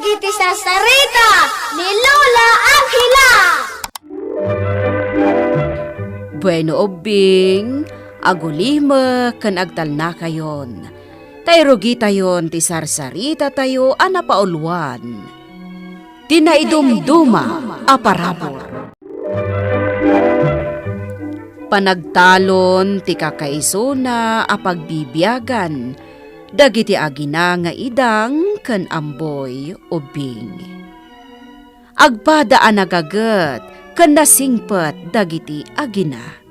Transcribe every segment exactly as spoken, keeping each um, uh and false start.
Iti sarsarita ni Lola Angela. Bueno, ubbing, agulimek ken agtalnakayon. Ta irugitayon ti sarsaritatayo a napauluan, ti naidumduma a parabur. Panagtalon ti kakaisuna a pagbibiagan dagiti agina nga Idang ken Amboy, ubbing. Agpada a nagaget ken nasingpet dagiti agina.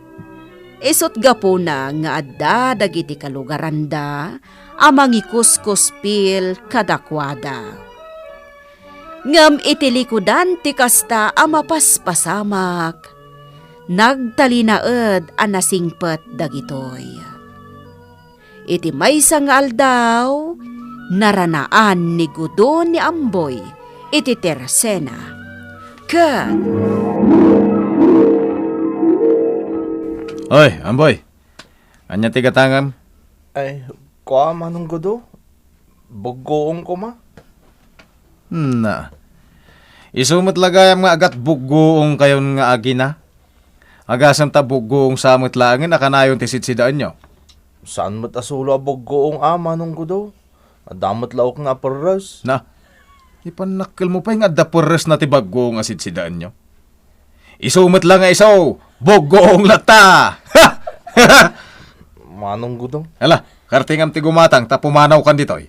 Isut' gapuna nga adda dagiti kalugaranda a mangikuskuspil kadakuada. Ngem iti likudan ti kasta a mapaspasamak, nagtalinaed a nasingpet dagitoy. Iti maysa nga aldaw, naranaan ni Gudo ni Amboy iti tersena. Ket Oy, Amboy! Ania ti gatangem? Ay, kua, Manong Gudo. Buggoong koma. Na. Isu met la gayam nga agatbuggoongkayon nga agina. Agasem ta buggoong sa met laengen a kanayon ti sidsidaenyo. Saan met a sulo a buggoong a, Manong Gudo? Adda met laok nga aperres. Na, ipannakkelmo pay nga adda perres na ti buggoong a sidsidaenyo. Isu met la nga isu, buggoong latta! Manong Gudo. Ala, kartingam ti gumatang ta pumanawkan ditoy.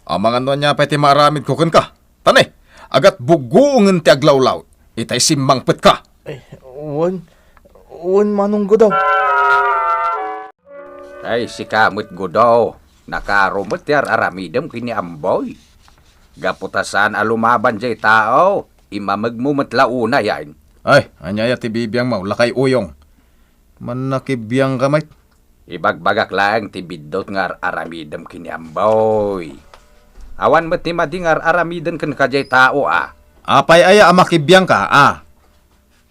Amangan no ania pay ti maaramidko kenka. Tani, agatbuggoongen ti aglawlaw. Itay simmangpetka. Ay, wen, wen, Manong Gudo. Ay, sika met, Gudo, nakaro met ti ar-aramidem ken ni Amboy. Gapu ta saan a lumaban jay tao, imamegmo met la unay, ay. Ay, ania aya ti bibiangmo, lakay Uyong? Mannakibiangka met. Ibagbagak laeng ti biddut nga ar-aramidem ken ni Amboy. Awan met ti madi nga ar-aramiden kenka jay tao, a. Apay aya a makibiangka, a?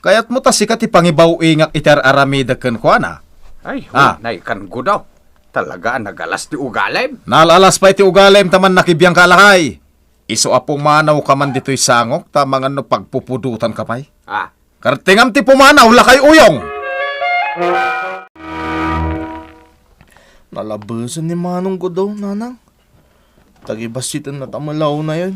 Kayatmo ta sika ti pangibaw-ingak iti ar-aramidek kenkuana? Ay, ah, wen, naikan, Gudo. Talaga a nagalas ti ugalem. Naal-alas pay ti ugalem ta mannakibiangka, lakay. Isu a pumanawka man ditoy sangok ta amangan no pagpupudotanka pay. Ah. Kartingam ti pumanaw, lakay Uyong! Nalabesen ni Manong Gudo, Nanang. Tagibassitenna ta melaw na yun.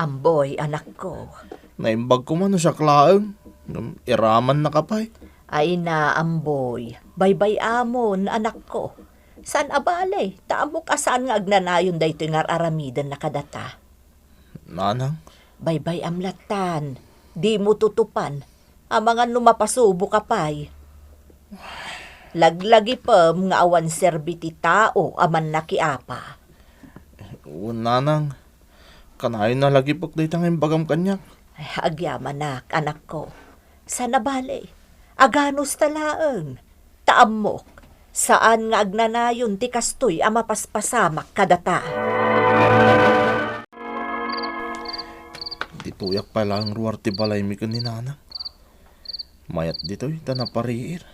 Amboy, anakko. Naimbag ko man no siak laeng. Ngem iramannaka pay. Ay na, Amboy. Baybay-amon, anakko. Saan a bale, ta ammok a saan nga agnanayon daytoy nga ar-aramidennaka data. Nanang? Baybay-am lattan. Dimo tutupan. Amangan no mapasuboka pay. Laglagipem nga awan serbi ti tao a mannakiapa. Wen, Nanang. Kanayon a lagipek dayta nga imbagam kaniak. Ay, agyamanak, anakko. Saan a bale, aganusta laeng. Ta ammok, saan nga agnanayon ti kastoy a mapaspasamak kadata. Ditoyak pay laeng ruar ti balaymi ken ni Nanang. Mayat ditoy ta napariir.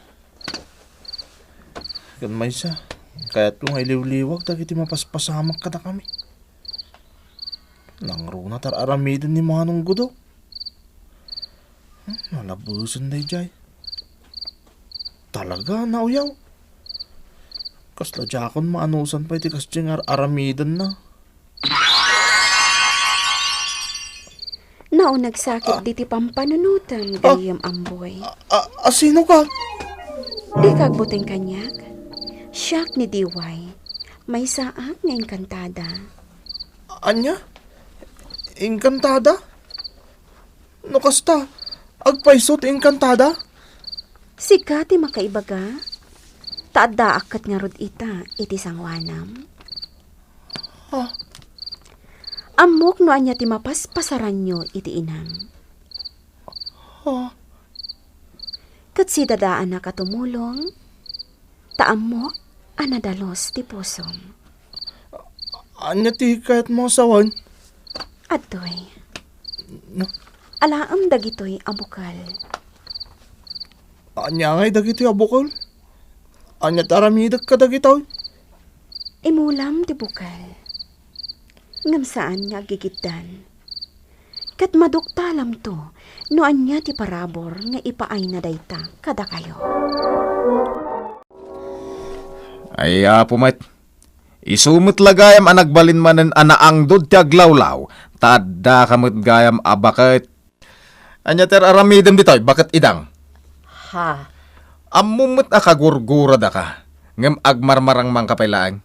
Ken maysa, kayatko nga iliwliwag dagiti mapaspasamak kadakami. Nangruna ti ar-aramiden ni Manong Gudo. Hmm, nalabesen daydiay. Talaga, nauyaw. Kasla diakon maanusan pay ti kasdiay nga ar-aramidenna. Nauneg sakit diti pampanunotem, gayyem Amboy. A, a, a, sino ka? Dika agbuteng kaniak. Siak ni Diway. Maysaak nga engkantada. Ania? Engkantada? No kasta, agpayso ti engkantada? Sika ti makaibaga, ta addaak ket ngarud ita iti sangoanam. Ah. Ammok no ania ti mapaspasaranyo iti inam. Ah. Ket sidadaanak a tumulong, ta ammok a nadalus ti pusom. Ania ti kayatmo a sawen? Adtoy. Na? Alaem dagitoy a bukel. Ania ngay dagitoy a bukel? Ania ti aramidek kadagitoy? Imulam ti bukel. Ngem saan nga aggigiddan. ket maduktalamto no ania ti parabur nga ipaayna dayta kadakayo. Ay, Apo met, isu met la gayam a nagbalin manen a naangdod ti aglawlaw, ta addaka met gayam a baket. Ania ti ar-aramidem ditoy, baket idang? Ha? Ammom met a kagurguradaka, ngem agmarmarangmangka pay laeng.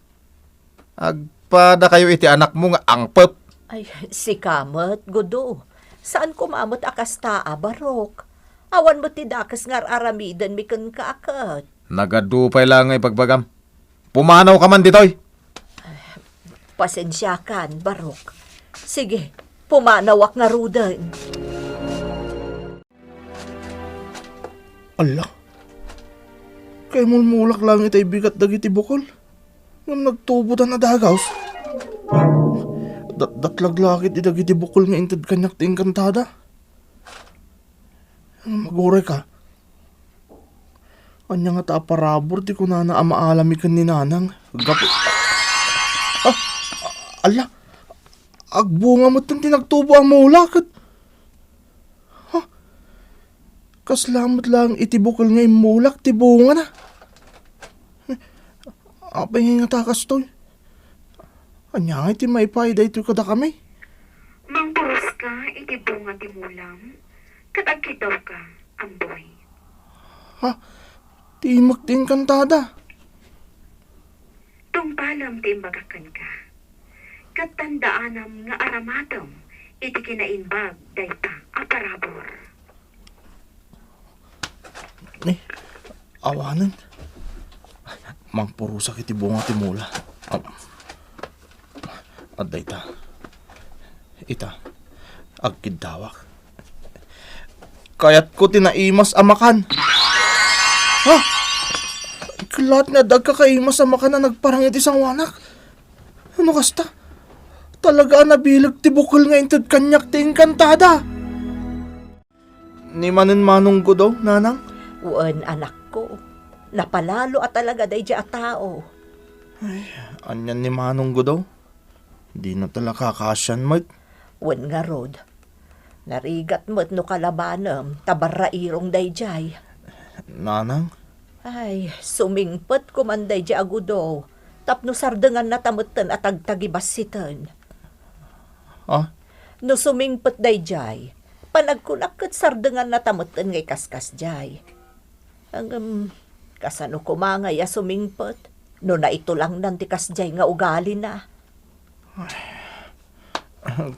Agpadakayo iti anakmo nga angpep. Ay, sika met, Gudo. Saan koma met a kasta a, Barok. Awan met ti dakes nga ar-aramidenmi kenka ket. Nagadu pay la nga ibagbagam. Pumanawka man ditoy. Pasensiakan, Barok. Sige, pumanawak ngaruden. Alla, kaimulmulak laeng itay bigat dagiti bukel. Ngem nagtubodan a dagus. Datdatlag la ket dagiti bukel nga inted kaniak ti engkantada. Ngem agurayka. Ania ngata a parabur ti kunana a maalami ken ni Nanang? Gapu-, ah, alla, agbunga metten ti nagtubo a mulak ket Ha? Kasla met laeng iti bukel nga immulak ti bungana. Apay ngay ngata kastoy? Ania ngay ti maipaay daytoy kadakami? Mangpuroska iti bunga ti mulam, ket agkiddawka, Amboy. Ha? Timek ti engkantada. Tungpalem ti imbagak kenka, ket tandaanam nga aramatem iti kinaimbag dayta a parabur. Ni, awanen. Mangpurosak iti bunga ti mula. Am-, adda ita. Ita, agkiddawak. Kayatko ti naimas a makan. Ha? Ket laeng nga adda agkakaimas a makan a nagparang iti sangoanak. Ano kasta? Talaga a nabileg ti bukel nga inted kaniak ti engkantada. Ni manen Manong Gudo, Nanang? Wen, anakko. Napalalo a talaga daydiay a tao. Ay, anian ni Manong Gudo? Dina talaga kakasian met. Wen ngarud, narigat met no kalabanem ta barrairong daydiay. Nanang? Ay, sumingpet koman daydiay a Gudo tapno sardengannata metten a tagtagibassiten. Ah? No sumingpet daydiay, panagkunak ket sardengannata metten nga ikaskasdiay. Ngem, kasano koma ngay a sumingpet no naitulangnan ti kasdiay nga ugalina?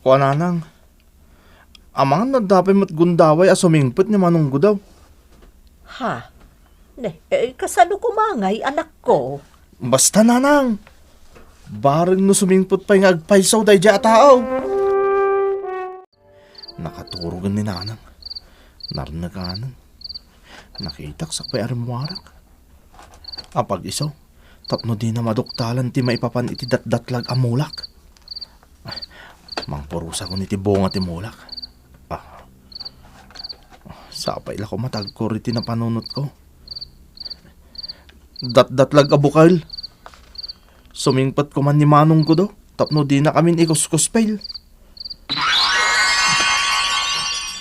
Kuananang, amangan no adda pay met gundaway a sumingpet ni Manong Gudo. Ha? Ne, eh, kasano koma ngay, anakko? Basta, Nanang, bareng no sumingpet pay nga agpayso daydiay a tao. Nakaturogen ni Nanang. Narnekanen. Nakitak sakbay a rimmuarak. Apag-isu, tapno dina maduktalan ti maipapan iti datdatlag a mulak. Mangpurusakon iti bunga ti mulak. Ah. Sapay la koma ta agkur iti napanunotko. Datdatlag a bukel. Sumingpet koman ni Manong Gudo tapno dinakamin ikuskuspil.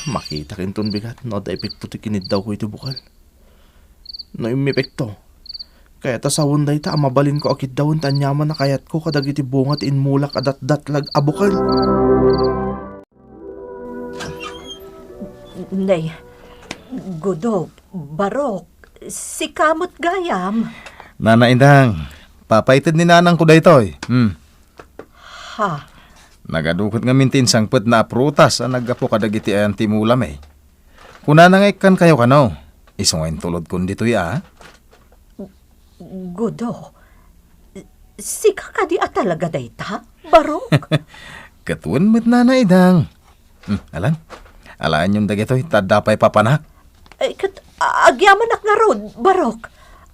Makitak inton bigat no adda epekto ti kiniddawko iti bukel. No immepekto, kayat a sawen dayta a mabalinko a kiddawen ti aniaman a kayatko kadagiti bunga ti inmulak a datdatlag a bukel. Nay, Gudo, Barok, sika met gayam. Nana Indang, papaited ni nanangko daytoy. Hmm. Ha? Nagadu ket ngamin ti insangpetna a prutas a naggapu kadagiti ayan ti mula, may. Kunana nga ikkan kayo kano, isu nga intulodkon ditoy a. Gudo, sika kadi a talaga dayta, Barok? Ket wen met, Nana Idang. Hmm, alan? Alaenyon dagitoy, ta adda pay papanak. Ay, ket a-, agyamanak ngarud, Barok.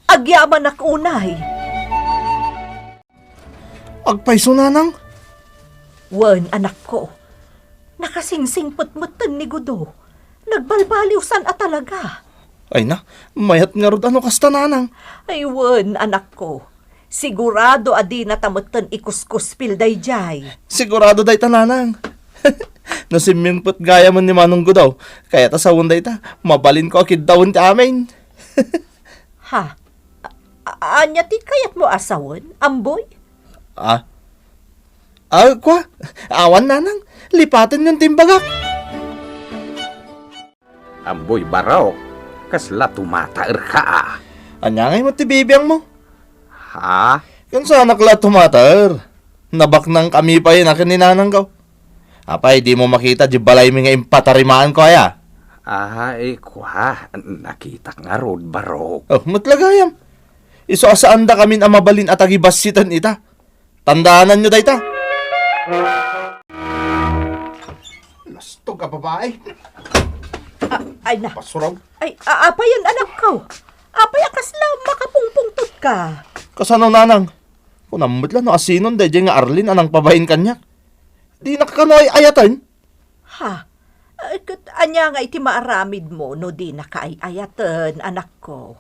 Agyamanak unay. Agpayso, nanang? Wen, anakko. Nakasingsingpet metten ni Gudo. Nagbalbaliwsan a talaga. Ay na, mayat ngarud a no kasta, nanang. Ay wen, anakko. Sigurado a dinata metten ikuskuspil daydiay. Sigurado dayta, nanang. No simmingpet gayamen ni Manong Gudaw, kayat a sawen dayta, mabalinko a kiddawen ti amin. Ha? A-, a-, ania ti kayatmo a sawen, Amboy? Ah? Ah, kua? Awan, Nanang. Lipatenyon ti imbagak. Amboy Barok, kasla tumataerka a. Ania ngay met ti bibiangmo? Ha? Kansanak la tumataer. Nabaknangkami pay a ken ni Nanangko. Apay, dimo makita di balaymi nga impatarimaanko aya? Ay, kua, nakitak ngarud, Barok. Oh, met la gayam. Isu a saandakamin a mabalin a tagibassiten ita. Tandaananyo dayta. Lastog a babae. A-, ay na. Pasurog. Ay, a-, apayen, anakko? Apay a kasla makapungpungtot ka? Kasano, Nanang? Kunam met la no asinon daydiay nga Arlene a nangpabain kaniak. Dinak kano ay-ayaten? Ha? Ay, ket ania nga iti maaramidmo no dinaka ay-ayaten, anakko?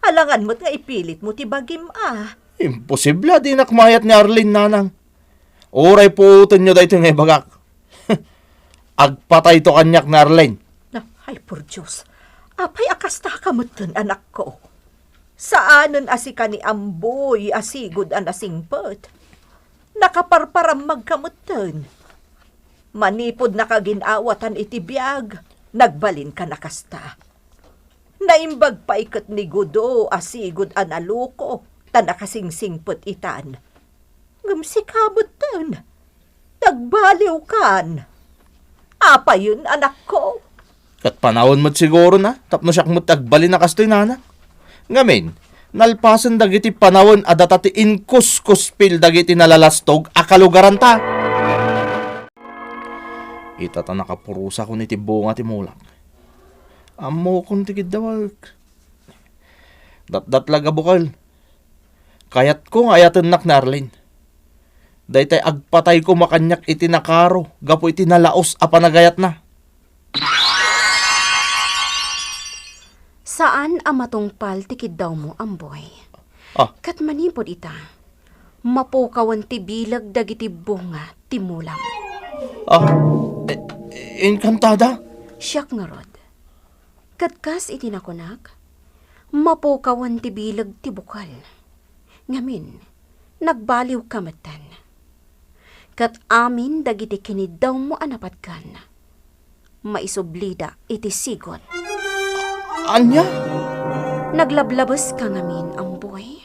Alangan met nga ipilitmo ti bagim a. Imposible a dinak maayat ni Arlene, Nanang. Uray puotenyo daytoy nga ibagak. Agpatayto kaniak ni Arlene. Na, ay, por Dios. Apay a kasta ka metten, anakko? Saanen a sika ni Amboy a sigud a nasingpet. Nakaparparammagka metten. Manipud nakagin-awatan iti biag, nagbalinka na kasta. Naimbag pay ket ni Gudo a sigud a naloko ta nakasingsingpet itan. Ngem sika metten, nagbaliwkan. Apayen, anakko? Ket panawen met siguro na, tapno siak met ti agbalin a kastoy, Nanang. Ngamin, nalpasen dagiti panawen a data ti inkuskuspil dagiti nalalastog a kalugaranta. Ita ta nakapurusakon iti bunga ti mulak. Ammokon ti kiddawek. Datdatlag a bukel. Kayatko nga ayatennak ni Arlene. Daytay agpatay koma kaniak iti nakaro gapu iti nalaos a panagayatna. Saan a matungpal ti kiddawmo, Amboy. Ah. Ket manipud ita, mapukawen ti bileg dagiti bunga ti mulam. Ah, e-, enkantada? Siak ngarud. Ket kas iti nakunak, mapukawen ti bileg ti bukel. Ngamin, nagbaliwka metten. Ket amin dagiti kiniddawmo a napatgan, maisublida iti sigud. Ania? Naglablabeska ngamin, Amboy.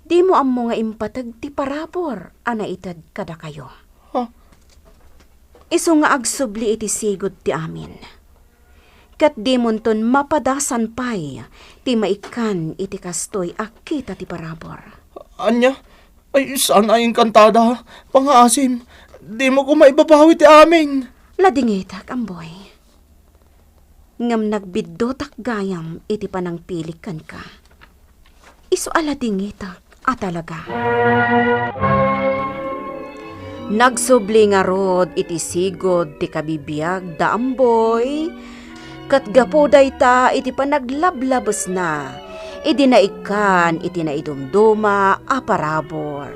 Dimo ammo nga impateg ti parabur a naited kadakayo. Ha? Isu nga agsubli iti sigud ti amin. Ket dimonton mapadasan pay ti maikkan iti kastoy a kita ti parabur. Ania? Ay, saan a enkantada? Pangaasim, dimo koma ibabawi ti amin. Ladingitak, Amboy. Ngem nagbiddutak gayam iti panangpilik kenka. Isu a ladingitak a talaga. Nagsubli ngarud iti sigud ti kabibiag da Amboy, ket gapu dayta iti panaglablabesna idi naikkan iti naidumduma a parabur.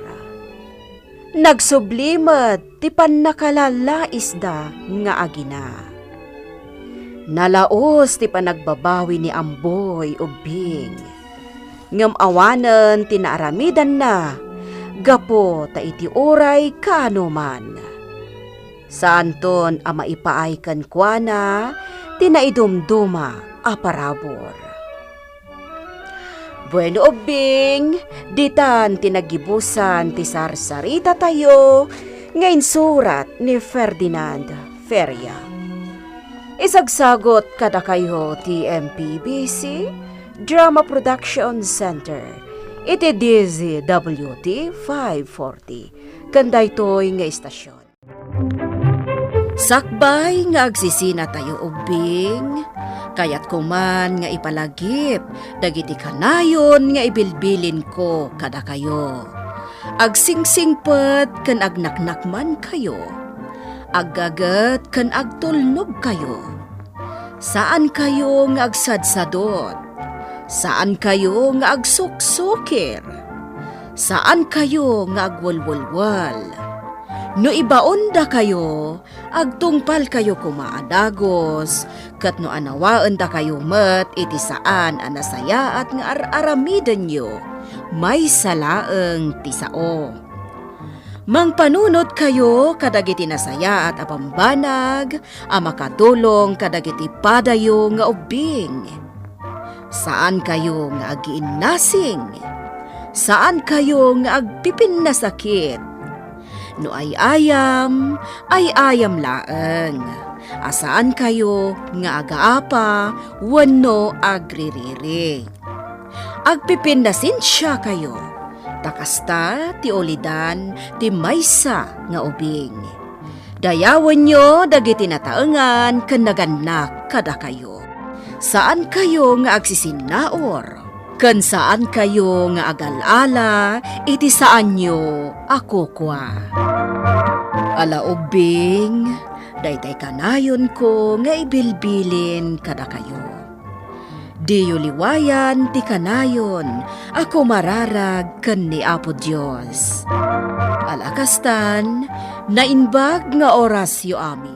Nagsubli met ti pannakalalaisda nga agina. Nalaos ti panagbabawi ni Amboy Ubbing, ngem awanen ti naaramidanna gapu ta iti uray kaanoman. Saanton a maipaay kenkuana ti naidumduma a parabur. Bueno, Ubbing, ditan ti naggibusan ti sarsaritatayo nga insurat ni Ferdinand Feria. Isagsagut kadakayo ti M P B C Drama Production Center iti D Z W T five forty ken daytoy nga istasyon. Sakbay nga agsisinatayo, Ubbing, kayatko man nga ipalagip dagiti kanayon nga ibilbilinko kadakayo. Agsingsingpet ken agnaknakmankayo. Aggaget ken agtulnogkayo. Saankayo nga agsadsadot. Saankayo nga agsuksukir. Saankayo nga agwelwelwel. No ibaondakayo, agtungpalkayo koma a dagus, ket no anawaendakayo met iti saan a nasayaat nga ar-aramidenyo, maysa laeng ti sao. Mangpanunotkayo kadagiti nasayaat a bambanag a makatulong kadagiti padayo nga ubbing. Saankayo nga agiinnasing. Saankayo nga agpipinnasakit. No ay-ayam, ay-ayam laeng. A saankayo nga agaapa wenno agririri. Agpipinnasensiakayo, ta kasta ti ulidan ti maysa nga ubing. Dayawenyo dagiti nataengan ken nagannak kadakayo. Saankayo nga agsisinnaur, ken saankayo nga agal-ala iti saanyo a kukua. Ala ubbing, daytay kanayonko nga ibilbilin kadakayo. Diyo liwayan ti kanayon a kumararag ken ni Apo Dios. Ala kastan, naimbag nga orasyo amin.